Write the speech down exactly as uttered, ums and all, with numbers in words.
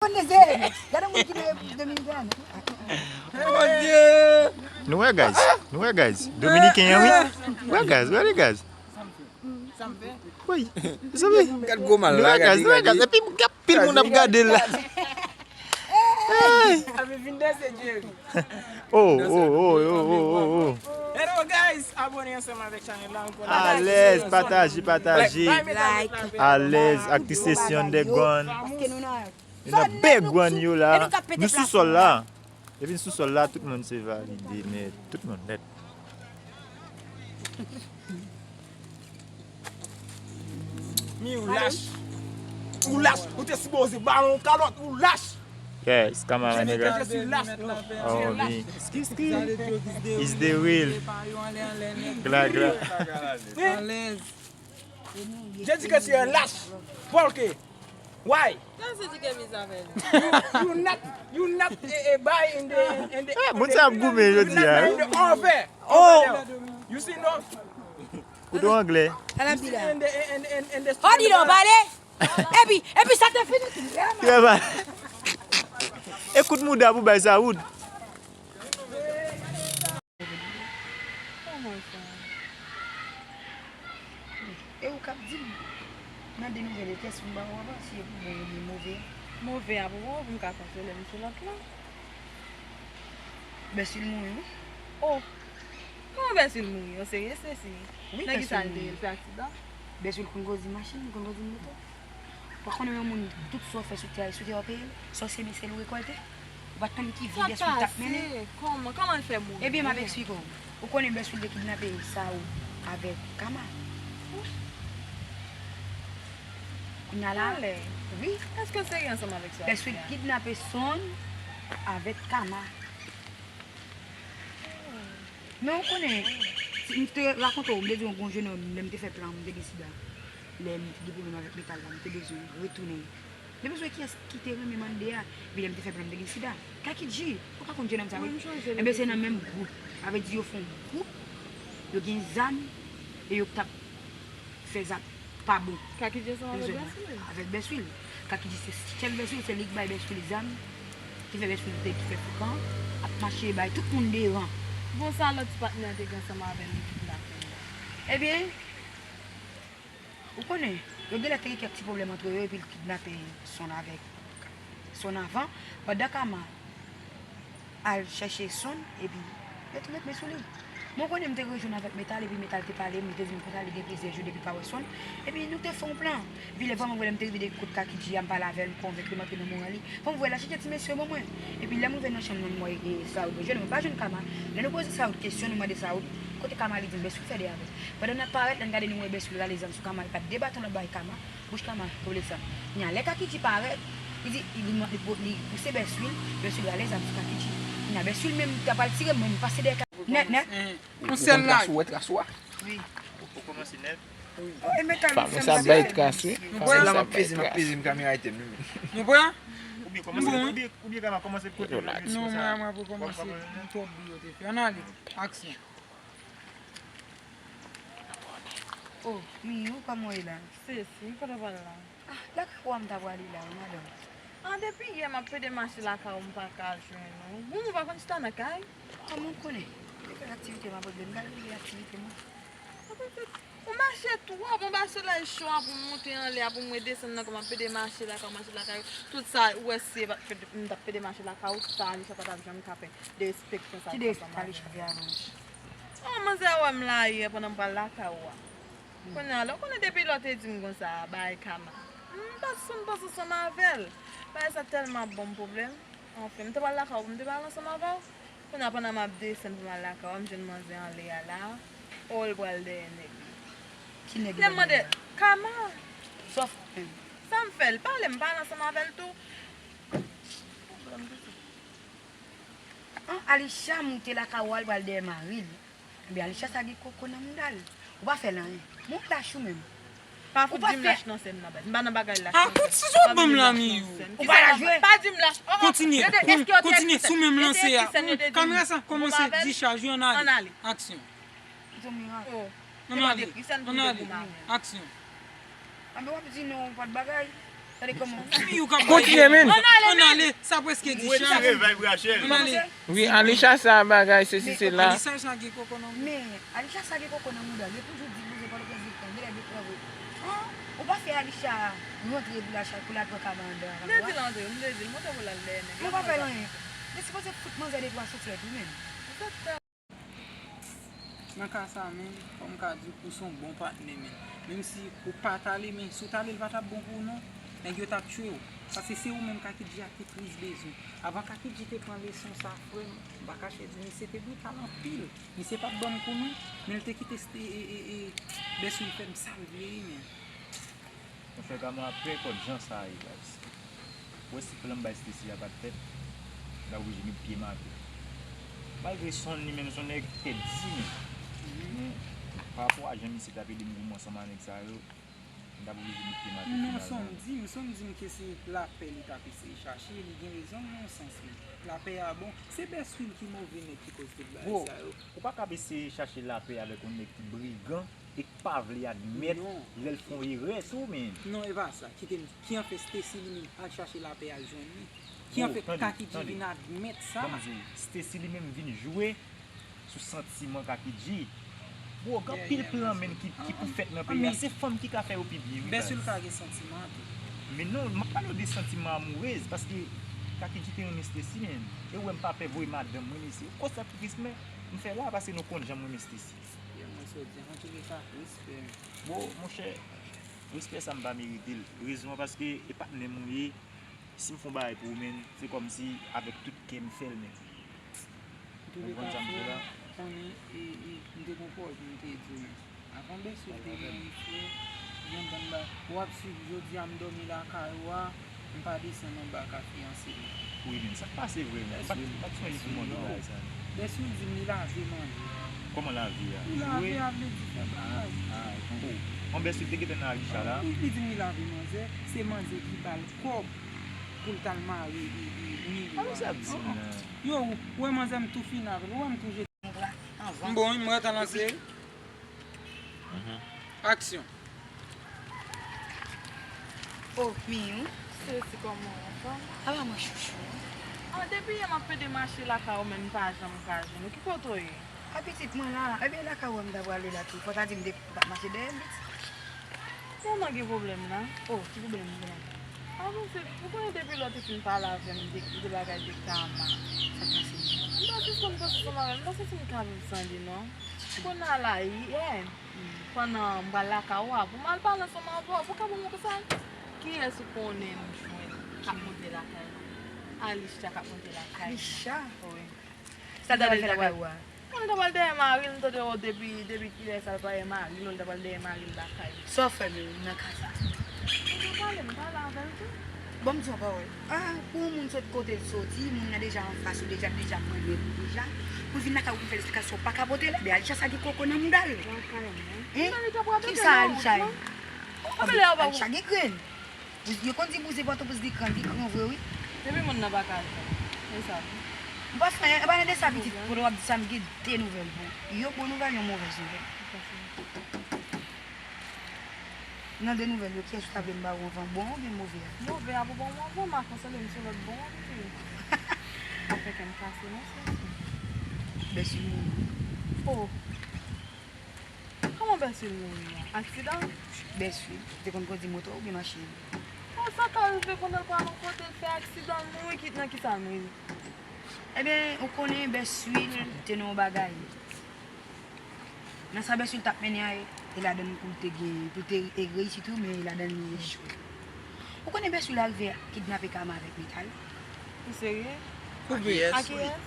Gade moun ki nan Dominikani. Mon Dieu! Nou wè, guys. Nou wè, guys. Dominiken an, wi. Wè, guys. Wè, guys. Wi. Mezanmi. Gad gwo mal la, gade, gade. Epi, gen pil moun ap gade l la. Hey! Ave vin danse, Jerry. Oh, oh, oh, oh, oh, oh, oh. Hello, guys! Abone ansanm avèk chanèl la ankò. Alèz, pataje, pataje. Like. Alèz, aktris Sesyon de Gon. Paske nou nan Yo nan bègwann yo la. Nou sou sòl la. Depi n sou sòl la, tout moun se valide nèt. Tout moun nèt. Mi, ou lach. Ou lach. Ou te sipoze ba yon kalòt. Ou lach. Yes, kama la, nèg la. Je suis lach. Oh, mi. Ski, ski. Is the real. Gla, gla. Alèz. Je dis que tu es lâche. Porque. Why? Sa se di ke miz avè nou. You, you not, you not a, a buy in the, in, in the, ah, moun sa ap goumen jodi a. In the offer. Oh! You see, no? Kote anglè. You see, in the, in, in, in the Hodi non pale. Epi, epi sa te fini. Trè mal. Ekout mouda pou bay sa wood. Kòman sa? E ou k ap di m nan de nouvèl yo, kiyès fin ba ou anvan, si e pou bon oubyen move a? Move a pou bon, pou m ka konsole m sou lòt la. Bèswil mouri, wi. Oh! Kòman Bèswil mouri? Ou serye, Stacy? Wi, nan ki sa l te ye? L fè aksidan? Bèswil konn kondi machin, konn kondi moto. Ou pa konnen yon moun, tout sa w fè sou tè a, sou tè a w peye l, sa w seme, se l ou rekòlte. Ou pa t konn ki vi Bèswil t ap mennen. Kòman, kòman l fè mouri? Ebyen, m ap eksplike w. Ou konnen Bèswil te kidnape Sawood avèk Kama. Kounye a la, wi. Èske w serye ansanm avèk sa w ap fè a? Bèswil kidnape Son avèk Kama. Men ou konnen, si m te rakonte w, m te di w gon jennonm, lè m te fè plan, m te gen sida. Lè m te gen pwoblèm avèk metal la, m te bezwen retounen. M te bezwen kiyès ki te renmen Mande a. Epi lè m te fè plan, m te gen sida. Kakidji, ou ka konn jennonm sa, wi. Enben, se nan menm gwoup. Sa vle di yo fè yon gwoup, yo gen zam, e yo t ap fè zak pa bon. Kakidji ansanm avèk Bèswil. Avèk Bèswil. Kakidji se chèf Bèswil, se li k bay Bèswil zam, ki fè Bèswil te, ki fè foukan, ap mache bay tout moun deran. Bon, sa lòt ti patnè a te gen ansanm avè l, li kidnape l la. Ebyen, ou konnen, yo genlè te gen kèk ti pwoblèm antre yo, epi l kidnape Son avèk Son avan, pandan Kama al chèche Son, epi yo te met men sou li. Mwen konnen m te rejwenn avèk Metal, epi Metal te pale m, li te di m konsa li gen plizyè jou depi l pa wè Son. Epi nou te fè yon plan. Epi lè vrèman vrè, lè m te rive de kot Kakidji a, m pale avè l, m konvenk li, m antre nan moral li. Vrèman vrè, l al chèche ti mesye ban mwen. Epi lè m rive nan chanm nan, m wè, e, Sawood, mwen jwenn, mwen pa jwenn Kama. Lè nou poze Sawood kesyon, nou mande Sawood, kote Kama, li di m Bèswil fè de avè l. Pandan n ap parèt, lè n gade, nou wè Bèswil rale zam sou Kama, li bat de baton, l ap bay Kama. Bouch Kama koule san. Kounye a, lè Kakidji parèt, li di, li, li, li, li pouse Bèswil, Bèswil rale zam sou Kakidji. Kounye a, Bèswil menm t ap pral tire, mwen m pase dèyè Kakidji nèt, nèt. Ou konn tras ou, wè tras ou a? Wi. Ou kòmanse nèt? Wi. Oh, e men Kama, fami sa bay tras, wi. Fami sa bay tras. M ap peze, m ap peze, m kamera etèn, wi. Nou pran? Oubyen kòmanse, oubyen, oubyen Kama kòmanse kote. Non, mwen, mwen pou kòmanse, m twò bri yo te fè. Ann ale, aksyon. Oh, Miyou, kòman w ye la? Stacy, kote w pral la? Ah, lakay ou a m ta prale la, wi, madanm. Ah, depi yè m ap pede mache lakay ou, m pa ka jwenn ou. Ou, ou pa konn chita nan kay? Ah, mwen konnen. Gen kèk aktivite m ap regle, m pral regle aktivite mwen. Ou mache twòp, anba solèy cho a pou m monte anlè a, pou m redesann nan, kòman m ap pede mache lakay ou, mache lakay ou. Tout sa, ou wè si m t ap pede mache lakay ou, sa Alisha pa t ap janm ka fè. Derespekte sa. Ki derespekte Alisha fè avè w? Oh, manzè wè m la yè pandan m pral lakay ou a. Kounye a la, ou konnen depi lè w te di m konsa, bay Kama. M pa sou, m panse ansanm avè l. Bagay sa tèlman ap ban m pwoblèm. Anfen, m te pral lakay ou, m te pral ansanm avè w. Kounye a, pandan m ap desann pou m al lakay ou a, m jwenn manzè anlè a la. Oh, l pral dèyè nèg li. Ki nèg li pral dèyè? Lè m mande, Kama. Sa w fè menm? Sa m fè l? Pale, m pale ansanm avè l tou. Pwoblèm tou. An, Alisha moute lakay ou al pral dèyè mari l. Ebyen, Alisha sa gen koko nan mouda l. Ou pa fè l anyen. Bon, lach ou menm. Pa fout di m lach nan sèn nan, bèt. M pa nan bagay lach nan sèn. Ah, kout si w ap ban m la, Miyou. Ou pa lach vre? Pa di m lach. Oh, oh. Kontinye, kontinye sou menm lanse a. Kamera sa kòmanse dichaje, ann ale. Ann ale. Aksyon. Kite w mirak. Oh. Ann ale. Ann ale. Aksyon. Anben w ap di non, ou pa t bagay. Tande kòman. Kontinye, men. Ann ale, men. Sa prèske di chan. Ann ale. Wi, Alisha sa bagay, sesi, sela. Alisha sa gen koko nan mouda. Men Alisha sa gen koko nan mouda l. Yo toujou di bouzen Pòtoprens vit tan. Genlè vit tan vre. An, ou pa fè Alisha rantre pou l al pran kama anndan avè w a? M te di l antre, m te di l montre pou l al dèyè nèg la. Ou pa fè l anyen. Li sipoze fout manzè de twa souflèt wi menm. Nan ka sa menm, fò m ka di w, ou se yon bon patnè menm. Menm si ou pa t ale, men si w t ale, l pa t ap bon pou ou non. Nèg yo t ap tchwe w. Paske se ou menm Kakidji a te plis bezwen. Avan Kakidji te pran leson sa, frè m, m pa kache di w, misye te brital anpil. Misye pa t ban m kou non, men l te kite Ste- e, e, e, Bèswil fè m sa l vle wi, men. Monchè Kama, peu importe jan sa ye, baz. Ou wè si plan m bay Stacy a pa t fèt, m t ap oblije met pye m atè. Malgre Son li menm se yon nèg tèt di, men, men pa rapò a jan misye t ap ede m goumen ansanm a nèg sa yo, m t ap oblije met pye m atè. Non, Son di m, Son di m ke se lapè li t ap eseye chache, li gen rezon nan yon sans wi. Lapè a bon, se Bèswil ki move nèg ki koz tout bagay sa yo. Ou pa ka ap eseye chache lapè avèk yon nèg ki brigan e k pa vle admèt lè l fè yon erè tou, men. Non, e pa sa. Kite m, ki an fè Stacy li menm al chache lapè al jwenn li? Ki an fè Kakidji vin admèt sa? Ban m di w, Stacy li menm vin jwe sou santiman Kakidji. Bro, gen anpil plan menm ki, ki pou fèt nan peyi a. Se fanm ki ka fè yo pi byen wi, baz. Bèswil ka gen santiman tou. Men non, m ap pale w de santiman amourèz, paske Kakidji te renmen Stacy, men. E ou wè m pa pè voye madanm mwen, mesye. Gwo sakrifis mwen, m fè la, paske nou konn jan m renmen Stacy. Byen, mwen sot di, antouleka, respè. Bon, monchè, respè sa m pa merite l. Rezon an paske e patnè m ou ye. Si m fè yon bagay pou ou, men, se kòmsi avèk tout kè m fè l, men. Ou konprann sa m di la? Konnen, e, e, m te gon pwojè m te di w, men. Avan Bèswil te gen frè, gen bann bagay. W ap swiv, jodi a m dòmi lakay ou a, m pa desann anba ka fiyanse m. Wi, men sa k pase vre, men. M pa t, m pa t sonje pou mande w bagay sa, non. Bèswil di m li lave manje. Kòman lave a? Li lave a vle di fè bagay. Ah, bon. Bon, Bèswil te gentan nan Alisha la. Li, li di m li lave manzè, se manzè ki ba l kòb pou l t al mare, e, e, Mili. Sa w ap di m nan? Yo, ou wè manzè m tou fini avè l, ou wè m tou jete. M bon, wi, m rete lanse. Aksyon. Oh, Miyou. Stacy, kòman w, anfòm? Apa mwen chouchou. Ah, depi yè m ap pede mache lakay ou, men m pa janm ka jwenn ou. Ki kote w ye? Ah, pitit, mwen la. Ebyen, lakay ou a m ta prale la tou. Fò w ta di m depi ou p ap mache dèyè m, pitit. Kòman gen pwoblèm la? Oh, ki pwoblèm ou gen la? Avanse, ou konnen depi lè w te fin pale avè m de, de bagay de Kama. Sa k pase? M pa sispann panse ansanm avè l, m pa santi m ka viv san li non. Kounye a la, yè, pandan m pral lakay ou a, pou m al pale ansanm avè w, pou w ka ban m yon konsèy. Kiyès ou konnen m jwenn k ap monte lakay mwen? Alisha k ap monte lakay mwen. Alisha? Wi. Sa l ta pral fè lakay ou a? Mwen ta pral dèyè mari l, m tande w depi, depi kilè sa l pa wè mari l, ou l ta pral dèyè mari l lakay li. Sa w fè menm nan ka sa? Mwen te pale, m pale avè l tou. Bon, m di w yon pawòl. Ah, pou yon moun sot kote l soti, moun nan deja anfas ou, deja, deja pran nèg ou deja. Pou l vin lakay ou pou l fè l esplikasyon, ou pa ka pote l, ebyen Alisha sa gen koko nan mouda l. Lakay mwen. Hein? Kisa Alisha ye? Alisha gen grenn. Yo konn di bouzen Pòtoprens li gran, li gran vre wi. Depi moun nan pa ka jwenn. E sa tou. M pa fè anyen, e pa nan de sa pitit, kote w ap di sa m gen de nouvèl pou ou. Yon bon nouvèl, yon movèz nouvèl. Nan de nouvèl yo, kiyès ou ta vle m ba ou anvan, bon oubyen move a? Move a pou bon mwen anvan, m a konsole m sou lòt bon an tou. Pa fè kè m kase non, sè. Bèswil mouri. Oh. Kòman Bèswil mouri a? Aksidan? Bèswil. Ou te konn kondi moto oubyen machin? Bon, sa ka rive pandan l pral yon kote, l fè aksidan, l mouri, ki, nan kisa l mouri? Ebyen, ou konnen Bèswil te nan yon bagay. Nan sa Bèswil t ap mennen an, e ladan l pou l te gen, pou l te reyisi tou, men e ladan l li echwe. Ou konnen Bèswil arive kidnape Kama avèk Metal? Ou serye? Ak kiyès?